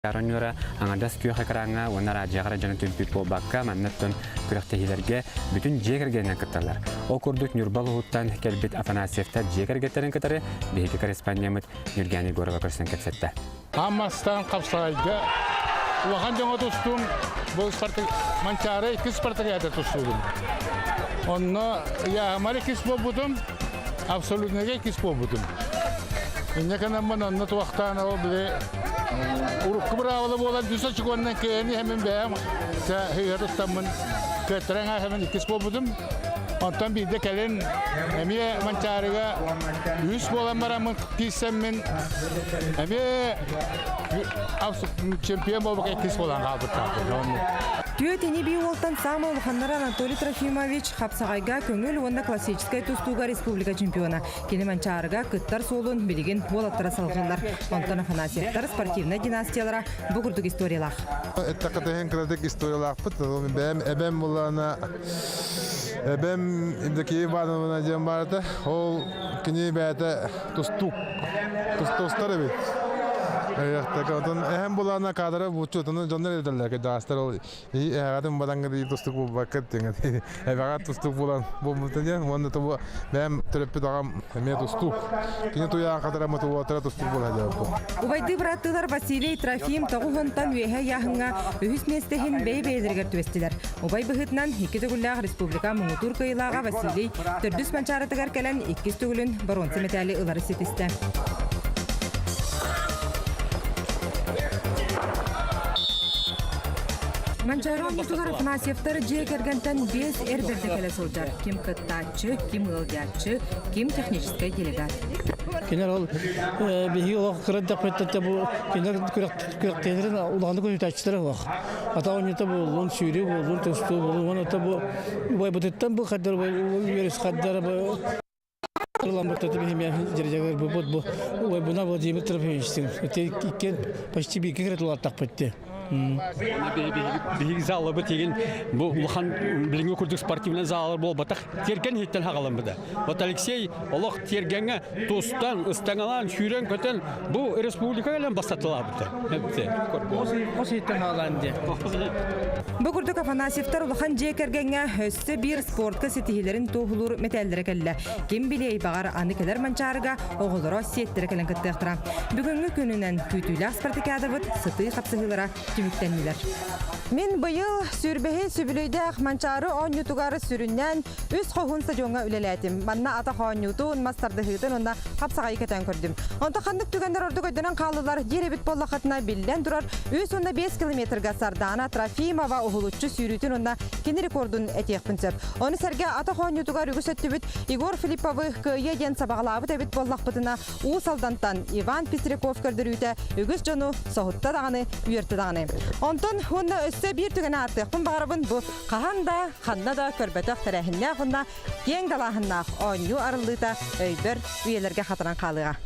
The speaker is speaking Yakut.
Оонньуура аҥардас күөх экраҥҥа уонна араадьыйаҕа эрэ дьону түмпүт буолбакка, манна оттон күрэхтэһиилэргэ бүтүн дьиэ кэргэнинэн кытталлар. Ол курдук Ньурба улууһуттан кэлбит Афанасьевтар дьиэ кэргэттэрин кытары биһиги корреспондеммыт Ньургиан Егорова көрсөн кэпсэттэ. Аан хапсаҕайга улахан дьоҥо тустуум бу спартак Манчаары иккис спартакиада тустуудум. Онно ыйааһымар иккис буолбутум, абсолютныйга иккис буолбутум. Инньэ гынаммын онно туохтаан ол били урукку быраабыла буолан үс очукуоннан кыайан иһэммин бэйэм сыыһа туттаммын кыаттаран ааһаммын иккис буолбутум. Онтон биирдэ кэлин эмиэ Манчаарыга үс буолан бараммын киирсэммин эмиэ чемпион буолбакка иккис буолан хаалбыттаахпын. Түөрт ини-бии уолтан саамай улаханнара Анатолий Трофимович хапсаҕайга көҥүл уонна классическай тустууга республика чемпиона. Кини Манчаарыга кыттар суолун билигин уолаттара салҕыыллар. Онтон Афанасьевтар спортивнай династиялара бу курдук историялаах. Эттэххэ кыратык историялаахпыт. Бэйэм эбэм булана эбэм Евдокия Ивановна диэн баарата. Ол кини бэйэтэ тустуук тустар эбит. Отон эһэм булана каадара буччу отону дьоннор этэллэр кырдьаҕастар ол эһэҕэтин бадаҥҥа тустук буолбакка эбэҕэ тустук буолан буолбута диэн уонна тобу бэйэм төрөппүт аҕам эмиэ тустуук кини туйаан хатара мотуотара тустук буола дьабыт. Убайдыы бырааттыылар Василий Трофим тоҕус уонтан үөһэ ыйааһыҥҥа үһүс миэстэ иһин бэйэ-бэйэлэригэр түбэстилэр. Убай быһыытынан икки төгүллээх республика муҥутуур кыайыылааҕа Василий төрдүс Манчаарытыгар кэлэн иккис төгүлүн боруонса мэтээли ылары ситистэ. Манчаары оонньуутугар Афанасьевтар дьиэ кэргэнтэн биэс эр бэрдэ кэлэ сылдьар. Ким кыттааччы, ким ыалдьааччы, ким техническэй делегат. Кинилэр ол биһиги олох кыра эрдэхпиттэн бу кинилэр күрэхтэһиилэрин улаханнык үтээччилэрэ суох. Ата оонньуута буоллун, сүүрүү буоллун, тустуу буоллун, уонна бу убайбытыттан бу хаддар үөрүс хаддар бу бу убайбына Владимир Трофимовичтыын иккиэн почти бииргэ кире тулааттахпыт дии. Биһиги залыбыт тигин бу улахан билиҥҥи курдук спортивный заллар буолбатах тиэргэн иһиттэн хаҕаламмыта. Вот Алексей олох тиэргэҥҥэ тустан, ыстаҥалаан, сүүрэн-көтөн бу республика кэлэн бастатылаабыта. Хос иһиттэн хаалаан диэн. Бу курдук Афанасьевтар улахан дьиэ кэргэҥҥэ өссө биир спортка ситиһиилэрин туоһулуур мэтээллэрэ кэллэ. Ким билиэй баҕар аны кэлэр Манчаарыга оҕолоро сиэттэрэ кэлэн кыттыахтара. Бүгүҥҥү күнүнэн күүтүүлээх спартакиадабыт сытыы хапсыһыылара түмүктэннилэр. Мин быйыл сүүрбэһи сүбүлүйдээх Манчаары оонньуутугар сүрүннээн үс хоһуун стадиоҥҥа үлэлээтим. Манна атах оонньуутун, мас тардыһыытын уонна хапсаҕайы кэтээн көрдүм. Онто ханнык түгэннэр ордук өйдөнөн хааллылар диир эбит буоллаххытына биллэн турар 3,5 километрга Сардаана Трофимова уһулуччу сүүрүүтүн уонна кини рекордун этиэхпин сөп. Ону сэргэ атах оонньуутугар үгүс өттүбүт Егор Филипповы кыайыа диэн сабаҕалаабыт эбит буоллахпытына Уус Алдантан Иван Пестряков көрдөрүүтэ үгүс дьону соһутта даҕаны, үөртэ даҕаны. Онтон уонна өссө биир түгэни ааттыахпын баҕарабын бу хаһан да, ханна да көрбөтөх тэрээһиннээх уонна киэҥ далааһыннаах оонньуу арыллыыта өйбөр үйэлэргэ хатанан хаалыаҕа.